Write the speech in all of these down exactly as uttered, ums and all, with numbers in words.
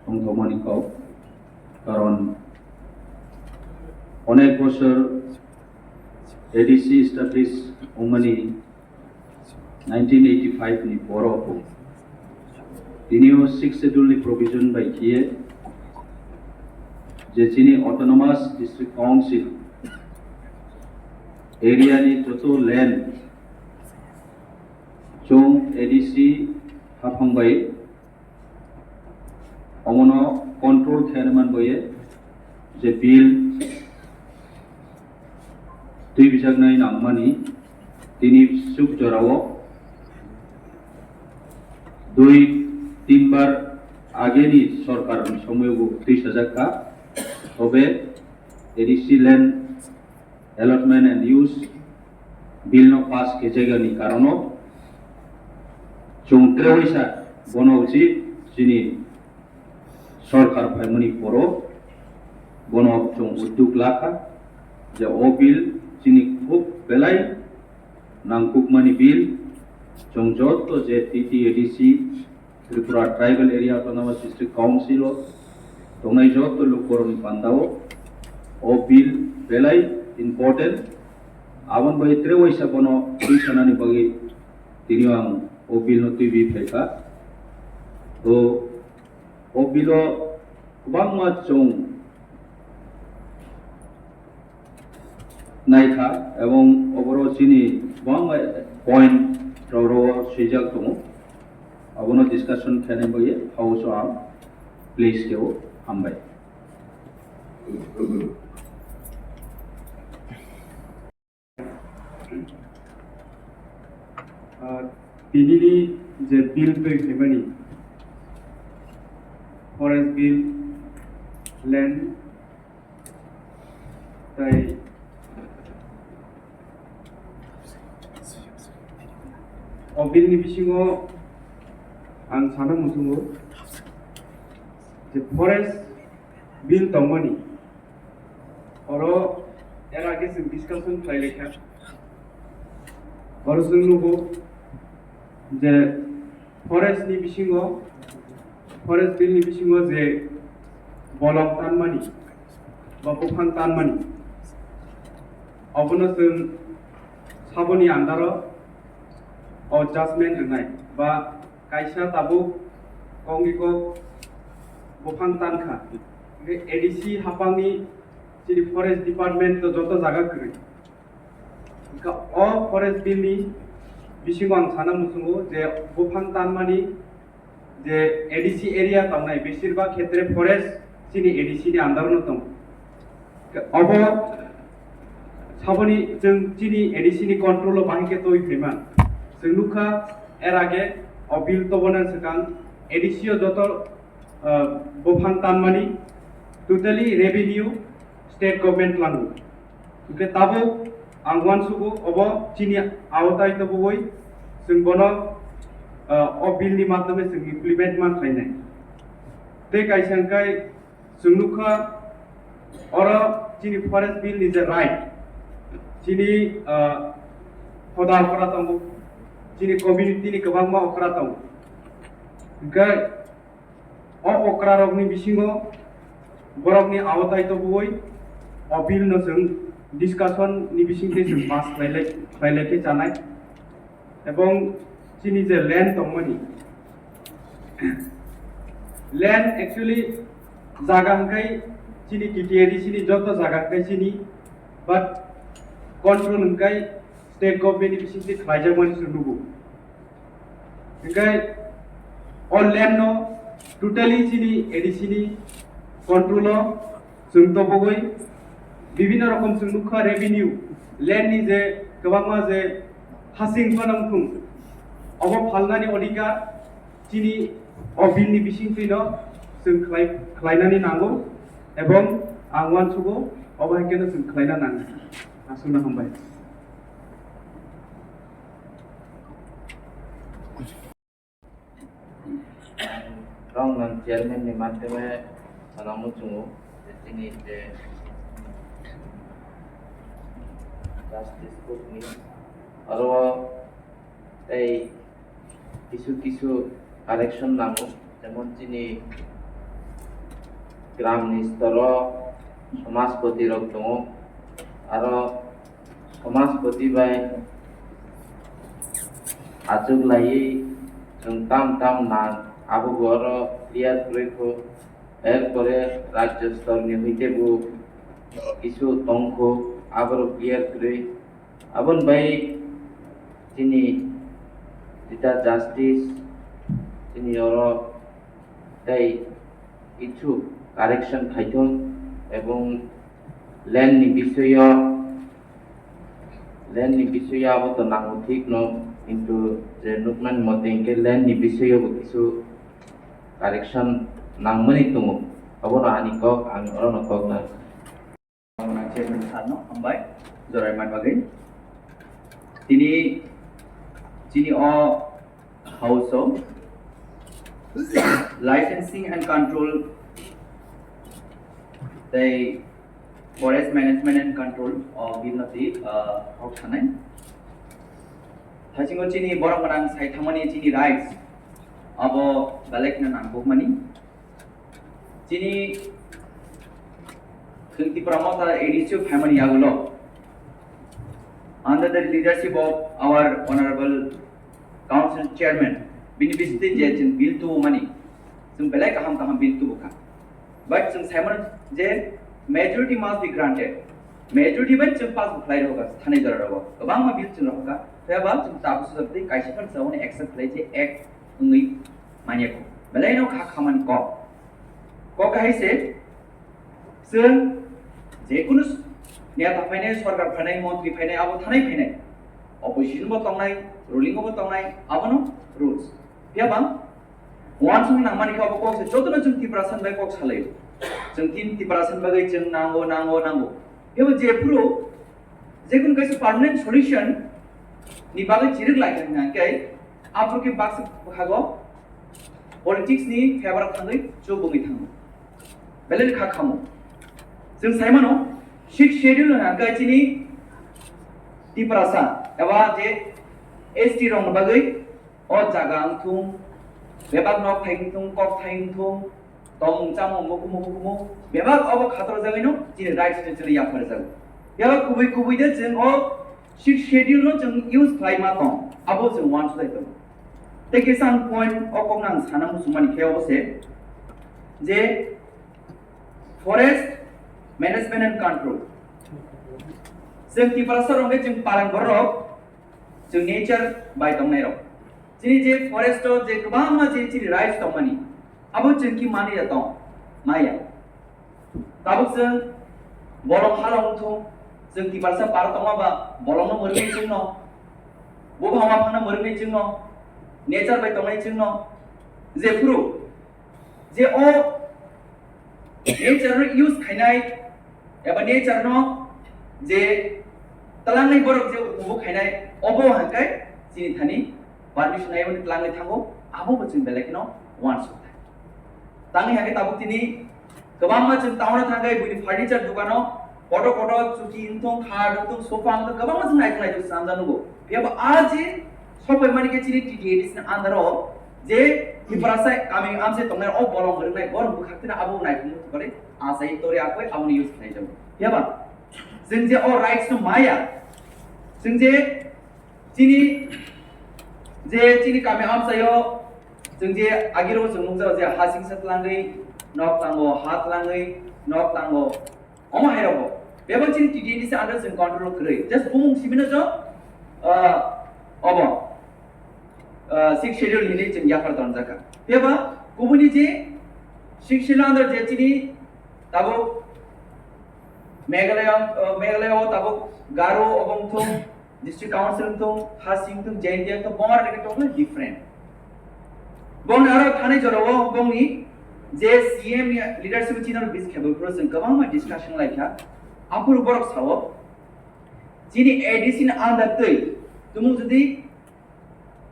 Tongthokmani kok, karon onek bosor A D C establish wngmani nineteen eighty-five ni borok tinio Sixth Schedule ni provision bai khiye je chini Autonomous District Council area ni joto land chwng A D C haphang bai omono control khe man boye je bill twi bijaknai nangmani tini suk jorao dui tin bar ageni sorkar ni somoyo bo twi sajak kha, tobe A D C land Allotment and Use Bill no pass khe jagani karono chwng treoisa bono uchi chini sorkar phaimani poro bono chwng udduk lakha je o bill chini khub belai nangkukmani bill, chwng joto je T T A D C Tripura Tribal Area Autonomous District Council o tongnai joto lukorokni pandao o bill belai important. Aboni bagwi tre waisa bono twi sanani bagwi tini ang o bill no twiwi phaikha. To o bill o kwbangma chwng naikha ebong oboro chini kwbangma point rok ro swijak tongo. Abono discussion khainai bagwi house o ang please kebo hambai. Ah, tinini je bill twi phaimani, forest bill, land, tai o bill ni bisingo ang sana muchungo je forest bill tongmani, oro era khe chwng discussion khlai lai kha. Oro chwng nugo je forest ni bisingo, forest bill ni bisingo je bolong tanmani ba buphang tanmani, obono chwng saboni andaro o judgment rwnai ba kaisa tabuk kok ni kok buphang tankha. Hingke A D C haphangni chini forest department to joto jaga kwrwi. Hingke o forest bill ni bisingo ang sana muchungo je buphang tanmani je A D C area tongnai besirbak khetre forest chini A D C ni under no tongo. Obo saboni chwng chini A D C ni control o bahai khe twi phaima. Chwng nukha er age o bill tobona swkang A D C o joto, ah, buphang tanmani totally revenue state government lango. Hingke tabuk ang uansugo obo chini aotai tobogoi chwng bono, ah, o bill ni madhyome chwng implement ma khlainai. Tei kaisa hingkai chwng nukha oro chini forest bill ni je right, chini, ah, hoda okra tongo, chini community ni kwbangma okra tongo. Hingke o okra rokni bisingo borokni aotai tobogoi o bill no chwng discussion ni bisingtwi chwng pass khlailai, khlailai khe chanai. Ebong chini je land tongmani, land actually jaga hwnkhe chini T T A D C ni joto jaga hwnkhe chini, but control hwnkhe state government ni bisingtwi khlaijakmani se nugo. Hingke o land no totally chini A D C ni control o chwng tobogoi bibinno rokom chwng nukha revenue land ni je kwbangma je hasing phano wngthung obo phalnani odhikar chini o bill ni bisingtwi no chwng khlai, khlainani nango ebong ang uansugo obo hai kheno chwng khlaina nango. Aswkno hambai. Rong nang chairman ni madhyome sana muchungo je chini je justice court ni aro tei kisu kisu correction nango, jemon chini Gram ni storo samajpati rok tongo, aro samajpati bai achuk laiwi chwng tam tam nang, abo bo oro clear kwrwi kho. Erpore rajya stor ni hoite bo kisu tongkho, aborok clear kwrwi. Aboni bai chini jeta justice chini oro tei kichu correction khaithung ebong land ni bisoyo, land ni bisoyo abo to nango thik no, kintu je nukmani mote hinkhe land ni bisoyo bo kisu correction nangmani tongo. Abono ani kok, ang orono kok na. Chairman sir no hambai jorai man bagwi. Tini chini o house o licensing and control tei forest management and control o bill no twi, ah, hok sanai. Hasingo chini borok gwnang sai thangmani chini rights abo belai kheno nangkukmani. Chini Tripura Motha A D C o phaimani yagulo, under the leadership of our honorable council chairman, bini bisingtwi je chwng bill tubumani, chwng belai kaham kaham bill tubukha. But chwng saimano je majority must be granted. Majority bai chwng pass bo khlai rwkha, thani jora rogo kwbangma bill chwng rwkha, phiya ba chwng tabuk sujak twi kaisa phano chwng accept khlai je act wngwi manya kho. Belai no kha khamani kok. Kok hai se, chwng jekunu neta phainai, sorkar phainai, montri phainai, abo thanai phainai, opposition bo tongnai, ruling bo tongnai, abono rules. Phiya ba uansukna nangmani khe abo kok se, jotono chwng Tiprasa bai kok salaio. Chwng tin Tiprasa bagwi chwng nango, nango, nango. Phiya bo jephuru jekunu kaisa permanent solution ni bagwi chirik lai kha hwnkhe, aphuru khe baksa bwkhago politics ni favor thangwi chuk wngwi thango. Belai kha khamo. Chwng saimano, sixth schedule hwnkhe chini Tiprasa eba je S T rokni bagwi o jaga wngthung, bebak nok thai wngthung, kok thai wngthung, tong chamung bukumu bukumu, bebak obo khatorjagwino chini rights no chwng yapharjago. Bebak kubui kubui de chwng o sixth schedule no chwng use khlai ma tong, abo chwng uansukjak tongo. Tei kisa ang point o kokno ang sana muchungmani khe obo se je forest management and control. Chwng Tiprasa rok hwnkhe chwng palang borok, chwng nature bai tongnai rok. Chini je forest o je kwbangma je chini rights tongmani, abo chwng ki mani ya tong, maya. Tabuk chwng bolong halong thung, chwng Tiprasa par tongma ba bolong no mwrwngwi chwngno, bo hama phangno mwrwngwi chwngno, nature bai tongnai chwngno, jephuru je o nature no use khainai eba nature no je twlangnai borok je ubu khainai, obo hwnkhe chini thani permission naimani twlangwi thango, abo bo chwng belai kheno uansuk thai. Tangwi hwnkhe tabuk tini kwbangma chwng town o thangkhe buini furniture dukano kotor kotor chuki wngthung, khat wngthung, sofa wngthung, kwbangma chwng naithok naithok swnamjak nugo. Phiya bo a je sokphaimani khe chini T T A D C ni under o je Tiprasa kami amchai tongnai o bolong rwnai borok bwkhak tini abo naithok nugo, tore achai tori akoi abono use khlai jago. Phiya ba chwng je o rights no maya, chwng je chini je chini kami amchaio chwng je agiro chwng nukjao je ha singsa twlangwi nok tango, ha twlangwi nok tango. Omo hai rogo. Bebak chini T T A D C under chwng control kwrwi. Just bumung simino jo, ah, obo, ah, sixth schedule hinwi chwng yaphar tonjak kha. Phiya ba kubuni je sixth schedule under je chini tabuk Meghalaya, ah, Meghalaya o tabuk Garo obo wngthung, District Council wngthung, Hasing wngthung, Jaintia wngthung, bongni rwgwi totally different. Bongni aro thani jorao bongni je C M ni leadership chini aro bis khebo phuru chwng kwbangma discussion lai kha. Aphuru borok sao, chini A D C ni under twi tumung jodi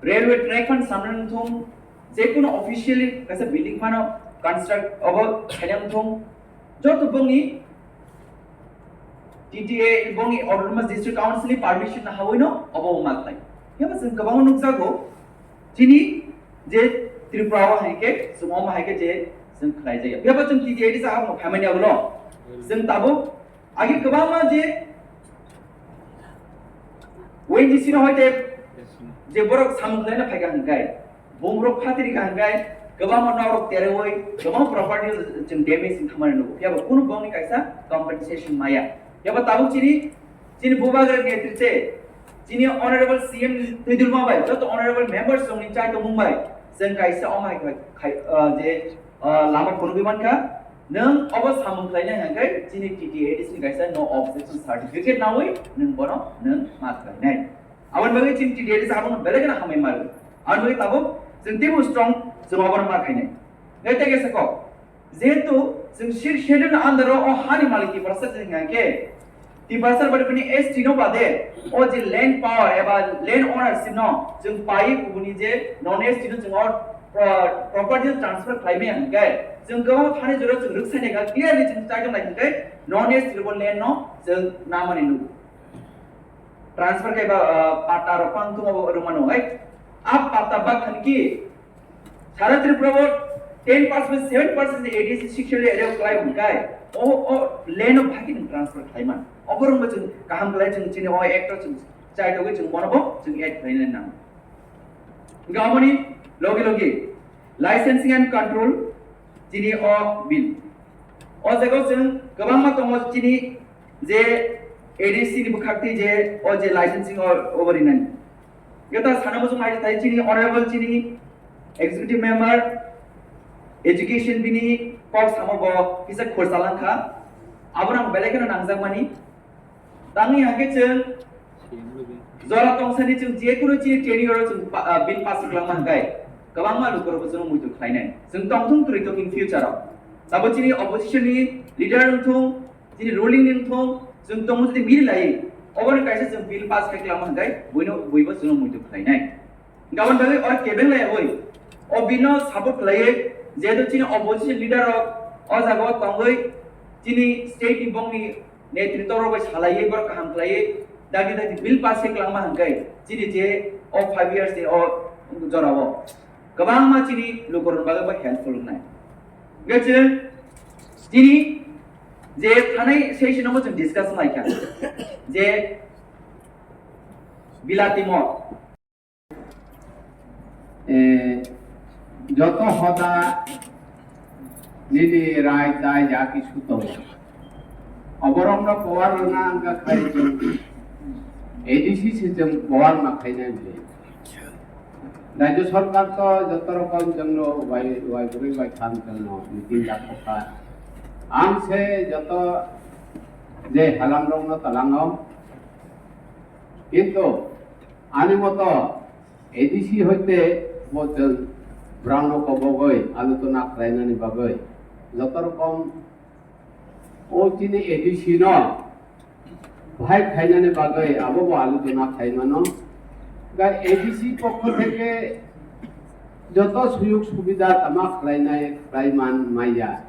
railway track phan samrang thung, jekunu officially kaisa building phano construct obo khainang thung, joto bongni T T A, bongni Autonomous District Council ni permission na hawino obo ma khlai. Phiya ba chwng kwbangma nukjago, chini je Tripura o hai khe, chwng omo hai khe je Chwng khlai jaya. Phiya ba chwng T T A D C habung phaimani abono. Chwng tabuk agi kwbangma je O N G C no hoite je borok samung khlaina phaikha hwnkhe, bumrok phatiri kha hwnkhe, kwbangma norok teroi, kwbang property chwng damage wng thangmani nugo. Phiya ba kunu bongni kaisa compensation maya. Phiya ba tabuk chini, chini bubagra netrite, chini honorable C M twidulma bai, joto honorable members rokni chai tongmung bai, chwng kaisa omo hai khai, khai, ah, je, ah, lama phunugwi mankha, nwng obo samung khlainai hwnkhe chini T T A D C ni kaisa no objection certificate nawi nwng bono nwng ma khlainai. Aboni bagwi chini T T A D C abono belai kheno hambai maro. Aboni bagwi tabuk chwng teibo strong chwng obono ma khainai. Ngai tei kaisa kok. Jehetu chwng Sixth Schedule ni under o, o hani malik Tiprasa chwng hwnkha khe, Tiprasa bade bini S T no bade, o je land power eba land ownership no chwng pai kubuni je non S T no chwng o pro-, property transfer khlai maya hwnkhe, chwng kwbangma thani jora chwng rwksaini kha clearly chwng chaitok nai hwnkhe non S T rogo land no chwng namani nugo. Transfer khe ba, ah, patta rok phang thung obo rwmano, hai. A patta bak khan ki, Sara Tripura o ten percent, seven percent A D C six area kwlai hwnkai, o, o land o bhagi nwng transfer khlai man. Obo rwngbo chwng kaham khlai chwng chini o act o chwng chai togwi chwng bono bo chwng add khlainani nango. Hwnkhe aboni logi logi licensing and control chini o bill. O jaga o chwng kwbangma tongo chini je A D C ni bwkhak twi je o je licensing o, obo rinani. Jeta sana muchung hai thai chini honorable chini executive member education bini kok samo bo kisa khorsa langkha. Abono ang belai kheno nangjakmani. Tangwi hake chwng jora tongsani chwng je kunu chini tenure o chwng pa-, ah, bill pass khlangma hwnkhe kwbangma lukurokbo chwngno muitu khlainai. Chwng tongthung twrwi tongthung future o. Sabo chini opposition ni leader wngthung, chini ruling ni wngthung, chwng tongmung jodi mili lai, oboni kaisa chwng bill pass khai khlangma hwnkhe buino, buibo chwngno muitu khlainai. Gabon bagwi oro kebeng lai oi. O bino support khlaiwi, jehetu chini opposition leader rok o jaga o tongwi chini state ni bongni netritw rok bai salaiwi borok kaham khlaiwi dagi dagi bill pass khe kwlangma hwnkhe chini je o five years ni o jora o kwbangma chini lukurokni bagwi bo helpful wngnai. Hwnkhe chwng chini je thanai session o chwng discuss khlai kha je bilati mot Eh, joto hoda nini rai tai ya kisu tongo. Oborokno power rwna wngkha khai chwng A D C se chwng power ma khainai bwle. Rajya sarkar to joto rokom chwngno wai, wai bwrwi bai khan chwngno meeting dakhokha. Ang se joto je halamrokno talango. Kintu ani moto A D C hoite bo chwng brano kobogwi aluchona khlainani bagwi joto rokom o chini A D C no bhai khainani bagwi abo bo aluchona khaimano. Ga A D C pokho theke joto suyuk subida tama khlainai khlaiman maya.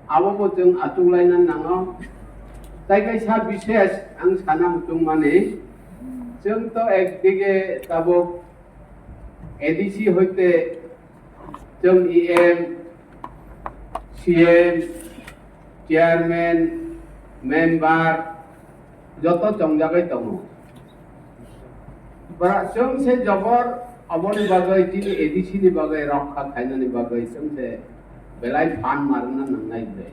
Abo bo chwng achuk laina nango. Tai kaisa bishes ang sana muchungmani, chwng to ekdige tabuk A D C hoite chwng E M, C M, chairman, member, joto chongjagwi tongo. Bara chwng se jobor aboni bagwi chini A D C ni bagwi rokha khainani bagwi chwng se belai phan marwna nangnai bwle.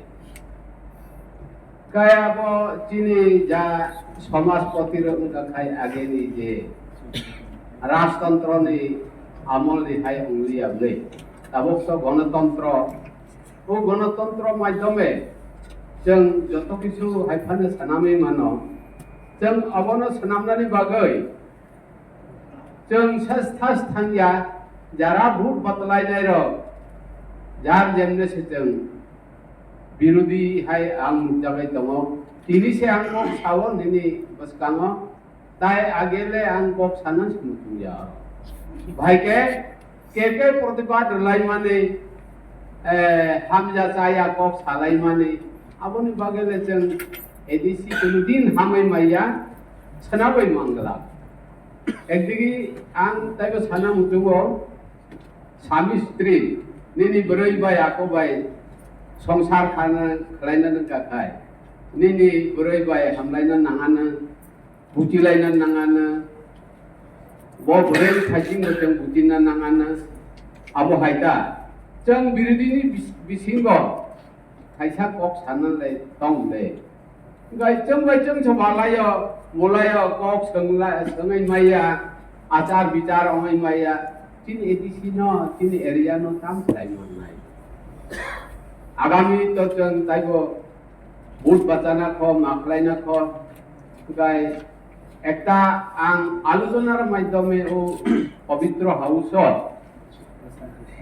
Kaya bo chini ja somajpoti rok wngkha khai ageni je rajtantro ni amol ni hai wngliya bwle. Tabuk to gonotontro O gonotontro maidhyome chwng joto kisu hai phano swnamwi mano. Chwng obono swnamnani bagwi chwng sestha sthangya jara vote batlainairok jar jemne se chwng birodhi hai ang nukjagwi tongo. Tini se ang kok sao nini bwskango. Tai agele ang kok sana se muchungya. Bhai ke, ke ke protibad rwlaimani, eh, hamya chaya kok salaimani, aboni bagele chwng A D C kunu din hamai maya, sanabai mangla. Ekdigi ang taibo sana muchungo, Sami stri, nini bwrwi bai ako bai songsar khana khwlaina nangkha khai, nini bwrwi bai hamlaina nangano, buchilaina nangano, bo bwrwi saichingbo chwng buchina nangano, abo hai ta. Chwng birodini bis-, bisingo kaisa kok sana le tong le. Gai chwng bai chwng se malayo, mulayo, kok swngla, swngwi maya, achar bichar ongwi maya, chini A D C no, chini area no tam khlai mannai. Agami to chwng taibo vote bachana kho, ma khlaina kho, gai ekta ang alochonar maidhyome o pobitro house o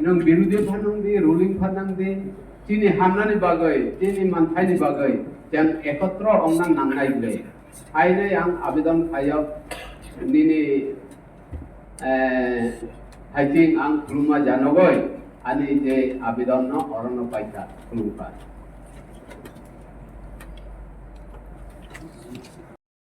nwng birodhi phanang di, ruling phanang di, chini hamnani bagwi, chini manthaini bagwi, chwng ekotro ongna nangnai ble. Hainai ang abedon khayo, nini, eh, haiting ang khulumma janogoi, ani je abedon no orono paikha khulumkha.